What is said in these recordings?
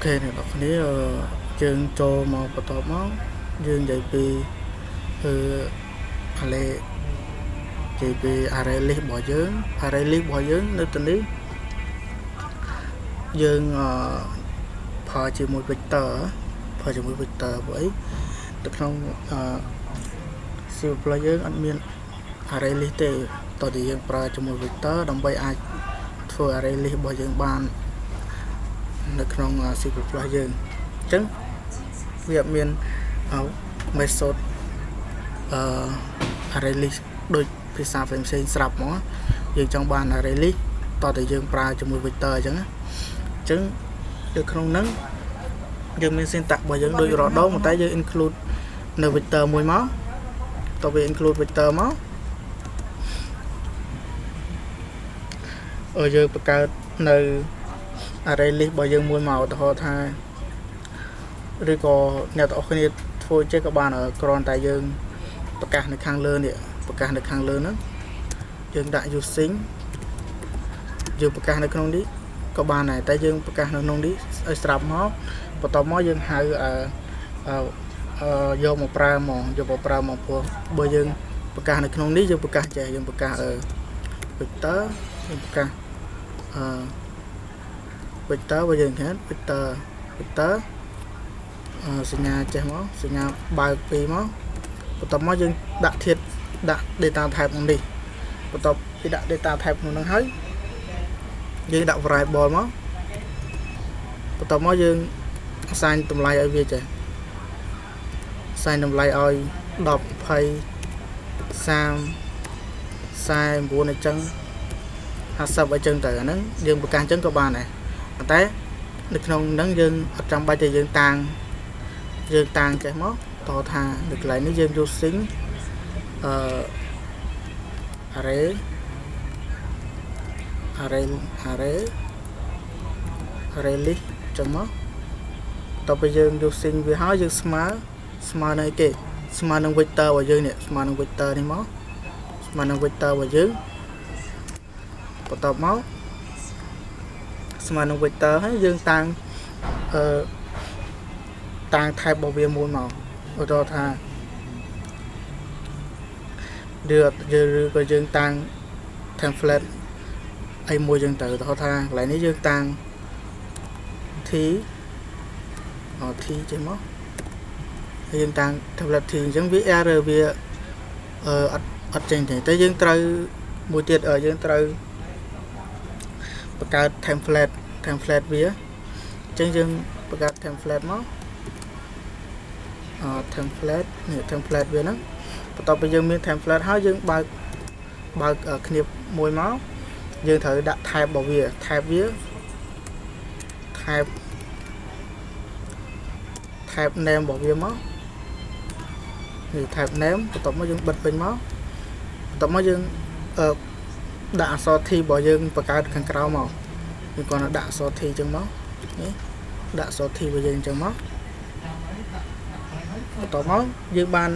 OK អ្នកនរគ្នាយើងចូលមកបន្តមកយើងនិយាយពីអឺ array និយាយពី array list របស់យើង array list របស់យើងនៅទីនេះយើងអឺប្រើជាមួយ vector ប្រើជាមួយ vector ព្រោះអីនៅក្នុងអឺ C++ យើងអត់មាន array list ទេតោះតែយើងប្រើជាមួយ vector ដើម្បីអាចធ្វើ array list របស់យើងបាននៅក្នុង C++ យើងអញ្ចឹងវាអត់មាន method អឺ array list ដូចភាសាផ្សេងផ្សេងស្រាប់ហ្មងយើងចង់បាន array list តោះតែយើងប្រើជាមួយ vector អញ្ចឹងអញ្ចឹងនៅក្នុងហ្នឹងយើងមាន syntax របស់យើងដូចរដងតែយើង include នៅ vector មួយមកតើវា include vector មកអឺយើងបង្កើតនៅ array list របស់យើងមួយមកឧទាហរណ៍ថាឬក៏អ្នកទាំងអស់គ្នាធ្វើចេះក៏បានគ្រាន់តែយើងប្រកាសនៅខាងលើនេះប្រកាសនៅខាងលើហ្នឹងយើងដាក់ using យើងប្រកាសនៅក្នុងនេះក៏បានដែរតែយើងប្រកាសនៅក្នុងនេះឲ្យស្រាប់មកបន្ទាប់មកយើងហៅអឺអឺយកមកប្រើហ្មងយកមកប្រើមកព្រោះបើយើងប្រកាសនៅក្នុងនេះយើងប្រកាសចេះយើងប្រកាសអឺ vector យើងប្រកាសអឺ vector បើយើងឃើញ vector vector អឺសញ្ញាចេះមកសញ្ញាបើកពីរមកបន្ទាប់មកយើងដាក់ធាតុដាក់ data type ក្នុងនេះបន្ទាប់ពីដាក់ data type ក្នុងហ្នឹងហើយយើងដាក់ variable មកបន្ទាប់មកយើង assign តម្លៃឲ្យវាចេះ assign តម្លៃឲ្យ10 20 30 49អញ្ចឹង50អញ្ចឹងទៅអាហ្នឹងយើងប្រកាសអញ្ចឹងក៏បានដែរប៉ុន្តែនៅក្នុងហ្នឹងយើងអត់ចាំបាច់តែយើងតាំងចេះមកតថានៅកន្លែងនេះយើង using អឺ array array array array list ចឹងមកតទៅពេលយើង using វាហើយយើងស្មើស្មើនឹងអីគេស្មើនឹង vector របស់យើងនេះស្មើនឹង vector នេះមកស្មើនឹង vector របស់យើងបន្ទាប់មកស្មើនឹង vector ហើយយើងតាំងអឺតាំង type របស់វាមួយមកឧទាហរណ៍ថាឬឬក៏យើងតាំង template អីមួយចឹងទៅឧទាហរណ៍ថាកន្លែងនេះយើងតាំង t អ t ចេះមកហើយយើងតាំង template t អញ្ចឹងវា error វាអឺអត់អត់ចេញទេតែយើងត្រូវមួយទៀតយើងត្រូវបង្កើត template template វាអញ្ចឹងយើងបង្កើត template មកអ template នេះ template វាហ្នឹងបន្ទាប់ពីយើងមាន template ហើយយើងបើកបើកគ្នាមួយមកយើងត្រូវដាក់ type របស់វា type វា type type name របស់វាមកនេះ type name បន្ទាប់មកយើងបិទវិញមកបន្ទាប់មកយើងអឺដាក់អក្សរ T របស់យើងបង្កើតខាងក្រៅមកយើងគ្រាន់តែដាក់អក្សរ T អញ្ចឹងមកនេះដាក់អក្សរ T របស់យើងអញ្ចឹងមកបន្ទាប់មកយើងបាន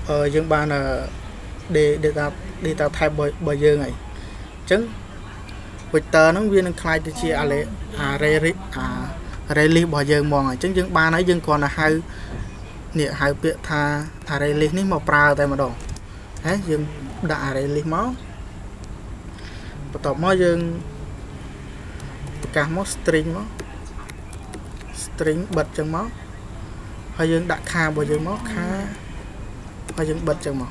អឺយើងបានអឺ data data type របស់យើងហើយអញ្ចឹង vector ហ្នឹងវានឹងក្លាយទៅជា array array array list របស់យើងហ្មងអញ្ចឹងយើងបានហើយយើងគ្រាន់តែហៅនេះហៅពាក្យថា array list នេះមកប្រើតែម្ដងហើយយើងដាក់ array list មកបន្ទាប់មកយើងប្រកាសមក string មក string បិទចឹងមកហើយយើងដាក់ខារបស់យើងមកខាហើយយើងបិទចឹងមក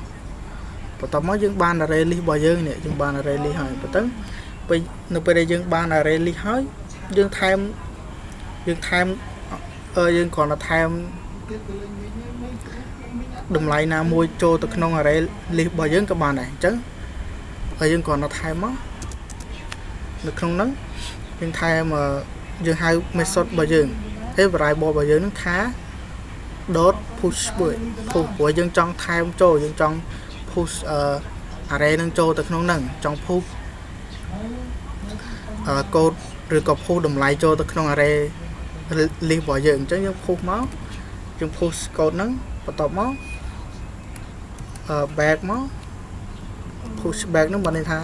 បន្ទាប់មកយើងបាន array list របស់យើងនេះយើងបាន array list ហើយប៉ុន្តែពេលនៅពេលដែលយើងបាន array list ហើយយើងថែមយើងថែមអឺយើងគ្រាន់តែថែមតម្លៃណាមួយចូលទៅក្នុង array list របស់យើងក៏បានដែរអញ្ចឹងហើយយើងគ្រាន់តែថែមមកនៅក្នុងហ្នឹងយើងថែមយើងហៅ method របស់យើងហើយ variable របស់យើងហ្នឹងថា dot push មួយ push ព្រោះយើងចង់ថែមចូលយើងចង់ push អឺ array នឹងចូលទៅក្នុងហ្នឹងចង់ push អឺកូដឬក៏ push តម្លៃចូលទៅក្នុង array list របស់យើងអញ្ចឹងយើង push មកយើង push កូដហ្នឹងបន្ទាប់មកអឺ back មក push back ហ្នឹងបានន័យថា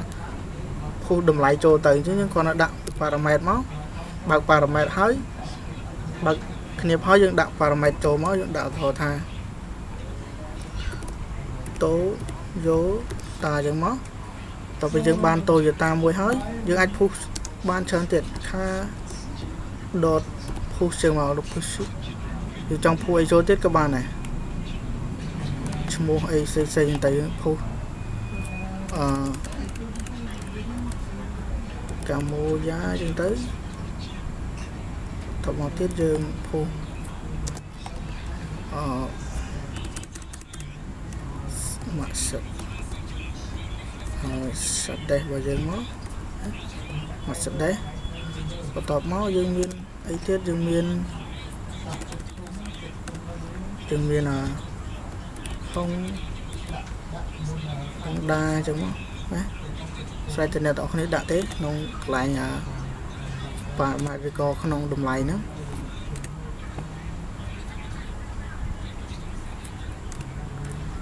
push តម្លៃចូលទៅអញ្ចឹងយើងគ្រាន់តែដាក់ parameter មក បើក parameter ហើយបើកគ្នាហើយយើងដាក់ parameter ចូលមកយើងដាក់ឧទាហរណ៍ថា Toyota ចឹងមកតទៅពេលយើងបាន Toyota មួយហើយយើងអាច push បានច្រើនទៀត car dot push ចឹងមក push យើងចង់ push អីចូលទៀតក៏បានដែរឈ្មោះអីផ្សេងផ្សេងទៅយើង push អឺកាម៉ូយ៉ាចឹងទៅតមកទៀតយើង push អឺម៉ាសិតហើយសិតដេសរបស់យើងមកម៉ាសិតដេសបន្ទាប់មកយើងមានអីទៀតយើងមានអាហុងហុងដាចឹងមកណាស្រេចតែអ្នកទាំងអស់គ្នាដាក់ទេក្នុងកន្លែងអាប៉ាម៉ាឬក៏ក្នុងតម្លៃហ្នឹង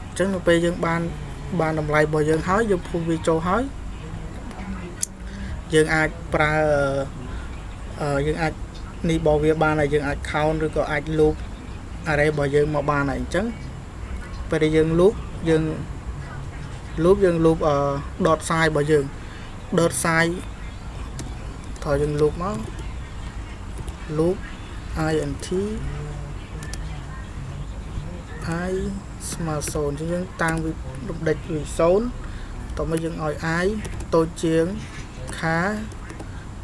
អញ្ចឹងនៅពេលយើងបានតម្លៃរបស់យើងហើយយើង push វាចូលហើយយើងអាចប្រើយើងអាចនេះរបស់វាបានហើយយើងអាច count ឬក៏អាច loop array របស់យើងមកបានហើយអញ្ចឹងពេលដែលយើង loop យើង loop យើង loop អឺ dot size របស់យើង dot size ថយយើង loop មក loop int i ស្មើ0អញ្ចឹងយើងតាំងវារំដេចវា0តោះមកយើងឲ្យ i តូចជាង car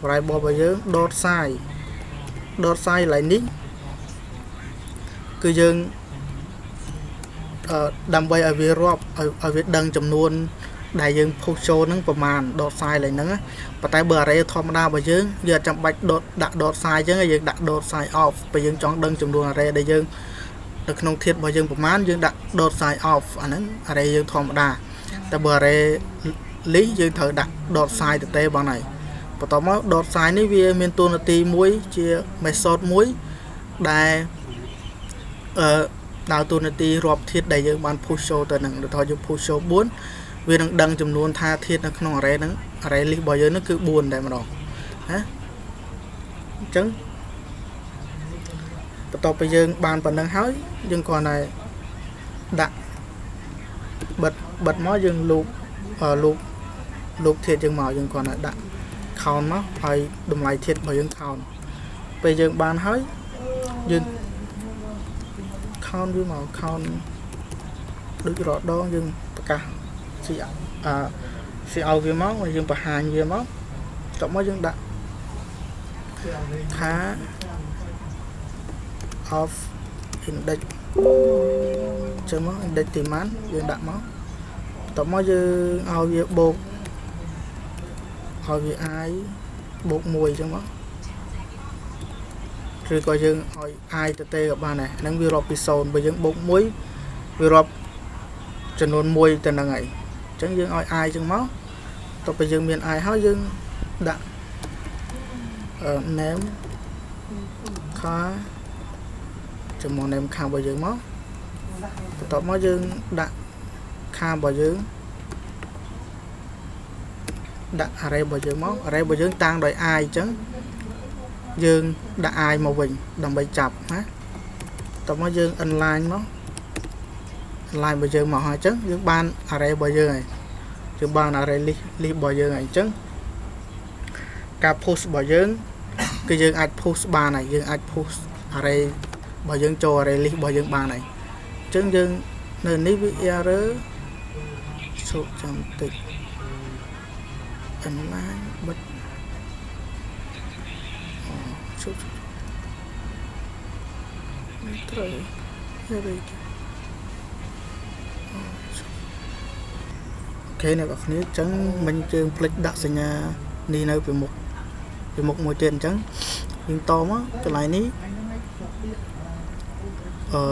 variable របស់យើង dot size dot size កន្លែងនេះគឺយើងអឺដើម្បីឲ្យវារាប់ឲ្យវាដឹងចំនួនដែលយើង push ចូលហ្នឹងប្រមាណ dot size ឡើយហ្នឹងប៉ុន្តែបើ array ធម្មតារបស់យើងយើងអត់ចាំបាច់ dot ដាក់ dot size អញ្ចឹងយើងដាក់ dot size of ពេលយើងចង់ដឹងចំនួន array ដែលយើងនៅក្នុងធាតុរបស់យើងប្រមាណយើងដាក់ dot size of អាហ្នឹង array យើងធម្មតាតែបើ array list យើងត្រូវដាក់ dot size ទៅទេបងហើយបន្ទាប់មក dot size នេះវាមានតួនាទីមួយជា method មួយដែលអឺដើរតួនាទីរាប់ធាតុដែលយើងបាន push ចូលទៅនឹងឧទាហរណ៍យើង push ចូល4វានឹងដឹងចំនួនថាធាតុនៅក្នុង array ហ្នឹង array list របស់យើងហ្នឹងគឺ4តែម្ដងណាអញ្ចឹងបន្ទាប់ពីយើងបានប៉ុណ្្នឹងហើយយើងគ្រាន់តែដាក់បិទបិទមកយើង loop loop loop ធាតុយើងមកយើងគ្រាន់តែដាក់ count មកហើយតម្លៃធាតុរបស់យើង count ពេលយើងបានហើយយើង count វាមក count ដូចរដងយើងប្រកាសស៊ីអាស៊ីឲ្យវាមកយើងបង្ហាញវាមកតមកយើងដាក់ថា of index ចឹងមក index ទីម៉ានយើងដាក់មកតមកយើងឲ្យវាបូកឲ្យវា i បូក1ចឹងមកឬក៏យើងឲ្យ i ទៅទេក៏បានដែរហ្នឹងវារាប់ពី0បើយើងបូក1វារាប់ចំនួន1ទៅហ្នឹងហើយអញ្ចឹងយើងឲ្យ i ចឹងមកតទៅពេលយើងមាន i ហើយយើងដាក់ name car ចំនួន name car របស់យើងមកបន្ទាប់មកយើងដាក់ car របស់យើងដាក់ array របស់យើងមក array របស់យើងតាំងដោយ i អញ្ចឹងយើងដាក់ i មកវិញដើម្បីចាប់ណាតមកយើង inline មក inline របស់យើងមកហើយអញ្ចឹងយើងបាន array របស់យើងហើយយើងបាន array list list របស់យើងហើយអញ្ចឹងការ push របស់យើងគឺយើងអាច push បានហើយយើងអាច push array របស់យើងចូល array list របស់យើងបានហើយអញ្ចឹងយើងនៅនេះវា error ជប់ចាំតិច inline បិទអូជប់នេះត្រូវ error OK អ្នកនរគ្នាអញ្ចឹងមិញជើងភ្លេចដាក់សញ្ញានេះនៅពីមុខមួយទៀតអញ្ចឹងយើងតមកកន្លែងនេះអឺ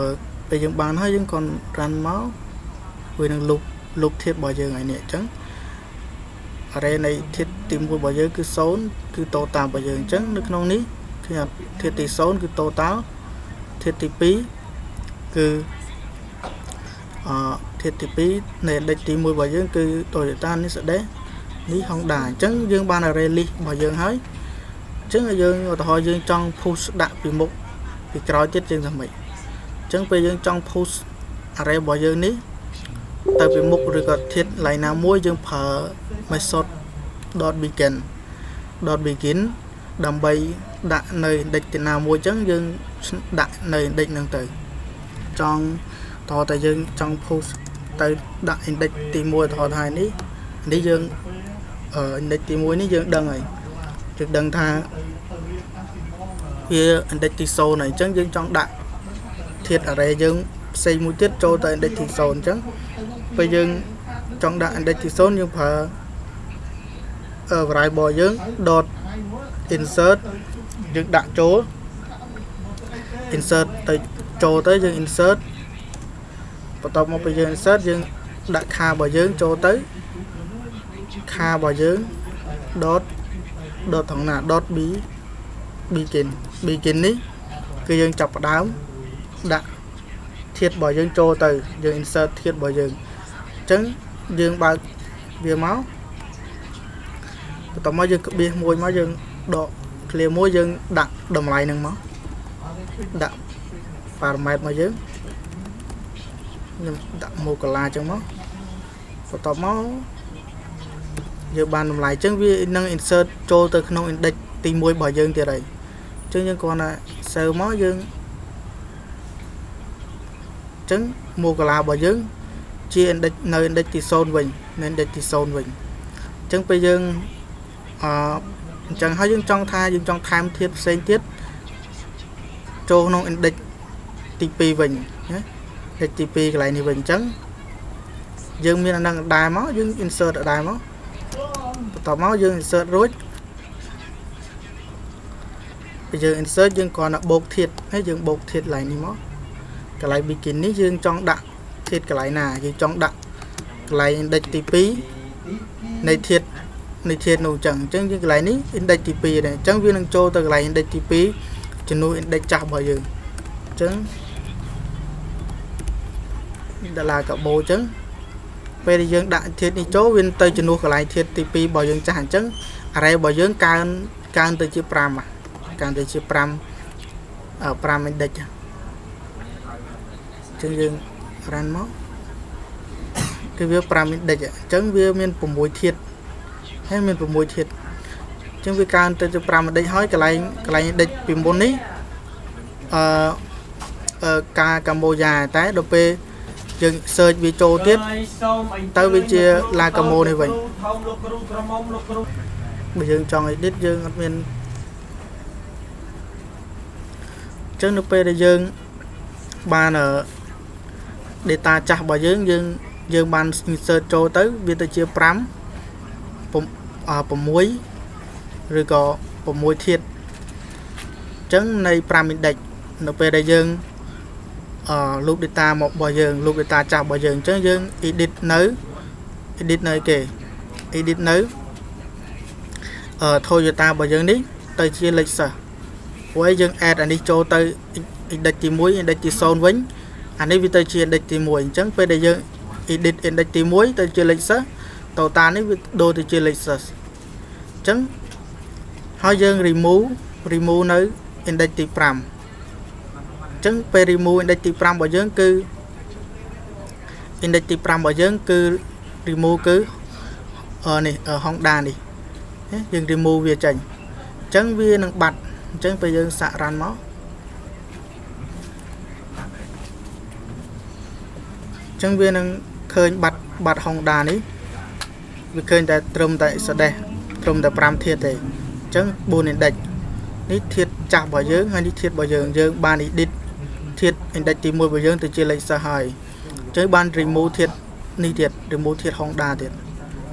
ពេលយើងបានហើយយើងគ្រាន់ run មកវានឹងលុបលុបធាតុរបស់យើងហើយនេះអញ្ចឹង array នៃធាតុទី1របស់យើងគឺ0គឺ total របស់យើងអញ្ចឹងនៅក្នុងនេះឃើញធាតុទី0គឺ total ធាតុទី2គឺអឺធាតុទី2នៃ index ទី1របស់យើងគឺ Toyota នេះ Mercedes នេះ Honda អញ្ចឹងយើងបាន array list របស់យើងហើយអញ្ ចឹងយើងឧទាហរណ៍យើងចង់ push ដាក់ពីមុខពីក្រោយទៀតយើងធ្វើម៉េចអញ្ចឹងពេលយើងចង់ push array របស់យើងនេះទៅពីមុខឬក៏ធាតុកន្លែងណាមួយយើងប្រើ method .begin .begin ដើម្បីដាក់នៅ index ទីណាមួយអញ្ចឹងយើងដាក់នៅ index ហ្នឹងទៅចង់តោះតែយើងចង់ push ទៅដាក់ index ទី1ឧទាហរណ៍ថានេះនេះយើងអឺ index ទី1នេះយើងដឹងហើយយើងដឹងថាវា index ទី0ហើយអញ្ចឹងយើងចង់ដាក់ធាតុ array យើងផ្សេងមួយទៀតចូលទៅ index ទី0អញ្ចឹងពេលយើងចង់ដាក់ index ទី0យើងប្រើ variable យើង dot insert យើងដាក់ចូល insert ទៅចូលទៅយើង insert បន្ទាប់មកពេលយើង insert យើងដាក់ car របស់យើងចូលទៅ car របស់យើង dot dot ថងណា dot b begin begin នេះគឺយើងចាប់ផ្ដើមដាក់ធាតុរបស់យើងចូលទៅយើង insert ធាតុរបស់យើងអញ្ចឹងយើងបើកវាមកបន្ទាប់មកយើងក្បៀសមួយមកយើងដក clear មួយយើងដាក់តម្លៃហ្នឹងមកដាក់ parameter មកយើងខ្ញុំដាក់ម៉ូកាឡាអញ្ចឹងមកបន្ទាប់មកយើងបានតម្លៃអញ្ចឹងវានឹង insert ចូលទៅក្នុង index ទី1របស់យើងទៀតហើយអញ្ចឹងយើងគ្រាន់តែ save មកយើងអញ្ចឹងម៉ូកាឡារបស់យើងជា index នៅ index ទី0វិញនៅ index ទី0វិញអញ្ចឹងពេលយើងអឺអញ្ចឹងហើយយើងចង់ថាយើងចង់ថែមធាតុផ្សេងទៀតចូលក្នុង index ទី2វិញណា index ទី2កន្លែងនេះវិញអញ្ចឹងយើងមានអានឹងដែរមកយើង insert ដែរមកបន្ទាប់មកយើង insert រួចពេលយើង insert យើងគ្រាន់តែបូកធាតុហើយយើងបូកធាតុកន្លែងនេះមកកន្លែង begin នេះយើងចង់ដាក់ធាតុកន្លែងណាយើងចង់ដាក់កន្លែង index ទី2នៃធាតុនៃធាតុនោះអញ្ចឹងអញ្ចឹងយើងកន្លែងនេះ index ទី2ដែរអញ្ចឹងវានឹងចូលទៅកន្លែង index ទី2ជំនួស index ចាស់របស់យើងអញ្ចឹងដុល្លារកាបូអញ្ចឹងពេលដែលយើងដាក់ធាតុនេះចូលវាទៅជំនួសកន្លែងធាតុទី2របស់យើងចាស់អញ្ចឹង array របស់យើងកើនកើនទៅជា5កើនទៅជា5 5 index អញ្ចឹងយើង run មកគឺវា5 index អញ្ចឹងវាមាន6ធាតុហើយមាន6ធាតុអញ្ចឹងវាកើនទៅជា5 index ហើយកន្លែងកន្លែង index ពីមុននេះអឺអឺការកម្ពុជាតែដល់ពេលយើង search វាចូលទៀតទៅវាជាឡាកាម៉ូនេះវិញ លោកគ្រូក្រមុំលោកគ្រូ បើយើងចង់ edit យើងអត់មានអញ្ចឹងនៅពេលដែលយើងបាន data ចាស់របស់យើងយើងយើងបាន insert ចូលទៅវាទៅជា5 6ឬក៏6ធាតុអញ្ចឹងនៃ5 index នៅពេលដែលយើងអឺ loop data មករបស់យើង loop data ចាស់របស់យើងអញ្ចឹងយើង edit នៅ edit នៅគេ edit នៅអឺ Toyota របស់យើងនេះទៅជា Lexus ព្រោះអីយើង add អានេះចូលទៅ index ទី1 index ទី0វិញអានេះវាទៅជា index ទី1អញ្ចឹងពេលដែលយើង edit index ទី1ទៅជា Lexus Toyota នេះវាដូរទៅជា Lexus អញ្ចឹងហើយយើង remove នៅ index ទី5អញ្ចឹងពេល remove index ទី5របស់យើងគឺ index ទី5របស់យើងគឺ remove គឺនេះ Honda នេះយើង remove វាចេញអញ្ចឹងវានឹងបាត់អញ្ចឹងពេលយើងសាក run មកអញ្ចឹងវានឹងឃើញបាត់បាត់ Honda នេះវាឃើញតែត្រឹមតែសដេះត្រឹមតែ5ធាតុទេអញ្ចឹង4 index នេះធាតុចាស់របស់យើងហើយនេះធាតុរបស់យើងយើងបាន edit ធាតុ index ទី1របស់យើងទៅជាលេខសិស្សហើយអញ្ចឹងបាន remove ធាតុនេះទៀត remove ធាតុ Honda ទៀត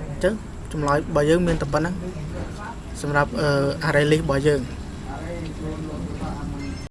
អញ្ចឹងចម្លើយរបស់យើងមានតែប៉ុណ្្នឹងសម្រាប់ array list របស់យើង។